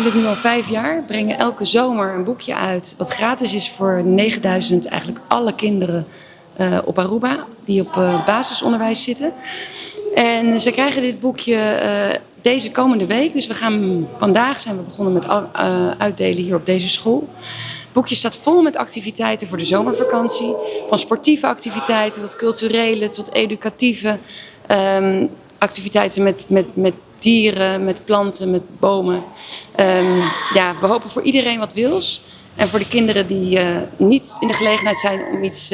doen dit nu al 5 jaar. Brengen elke zomer een boekje uit wat gratis is voor 9000, eigenlijk alle kinderen op Aruba die op basisonderwijs zitten. En ze krijgen dit boekje deze komende week. Dus vandaag zijn we begonnen met uitdelen hier op deze school. Het boekje staat vol met activiteiten voor de zomervakantie. Van sportieve activiteiten tot culturele, tot educatieve activiteiten met dieren, met planten, met bomen. Ja, we hopen voor iedereen wat wils. En voor de kinderen die niet in de gelegenheid zijn om iets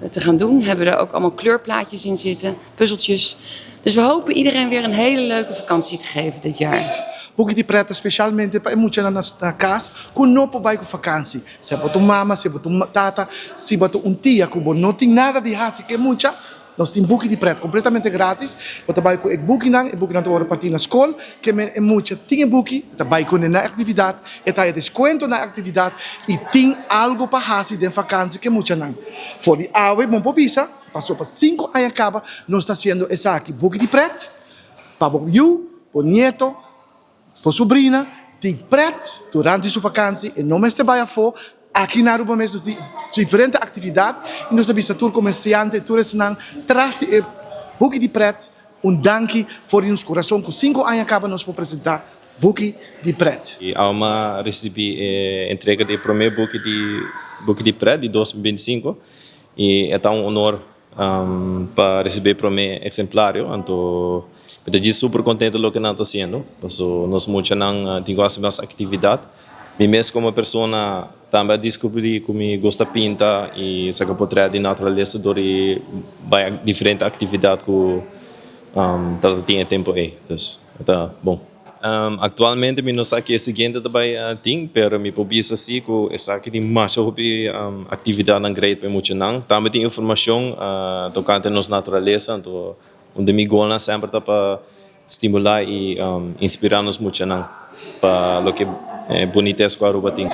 te gaan doen, hebben we er ook allemaal kleurplaatjes in zitten, puzzeltjes. Dus we hopen iedereen weer een hele leuke vakantie te geven dit jaar. Buki di Pret specialmente pa mucha na cas cu no por bay cu vakantie. Si bo un mama, si bo un tata, si bo un tia cu bo no tin nada di haci cu mucha, nos tin Buki di Pret completamente gratis. Bo ta bay cu e bukinan, e bukinan ta wordo parti na scol, kiermen e mucha tin e buki, ta bay cu na actividad, e ta descuento na actividad y tin algo pa haci den vakantie cu muchanan. For di awe, bon por bisa, paso pa 5 aña caba, nos ta haciendo esaki Buki di Pret, pa bo yiu, bo nieto, bo sobrina, tin pret durante su vakantie y no mester bay afo. Aki na Aruba mes tin diferente actividad y nos ta bisa tur comerciante, tur esnan tras di e Buki di Pret, un danki for di nos curason cu 5 aña caba nos por presenta Buki di Pret. Y awe m'a ricibi e entrega di prome Buki di Pret di 2025 y ta un honor pa ricibi e prome exemplar. Anto, mi ta super contento loke nos ta haciendo. Paso nos muchanan tin casi mas actividad. Mi mes como persona tambe a descubri cu mi gusta pinta y saca portret di naturalesa door di bay diferente actividad cu tin e tempo ey. Dus, ta bon. Actualmente mi no sa kico e siguiente tambe tin, pero mi por bisa si cu esaki tin mas hopi actividadnan great pa muchanan. Tambe tin informacion tocante nos naturalesa, anto un di mi goalnan semper ta pa stimula y inspira nos muchanan pa loke bunitesa cu Aruba tin.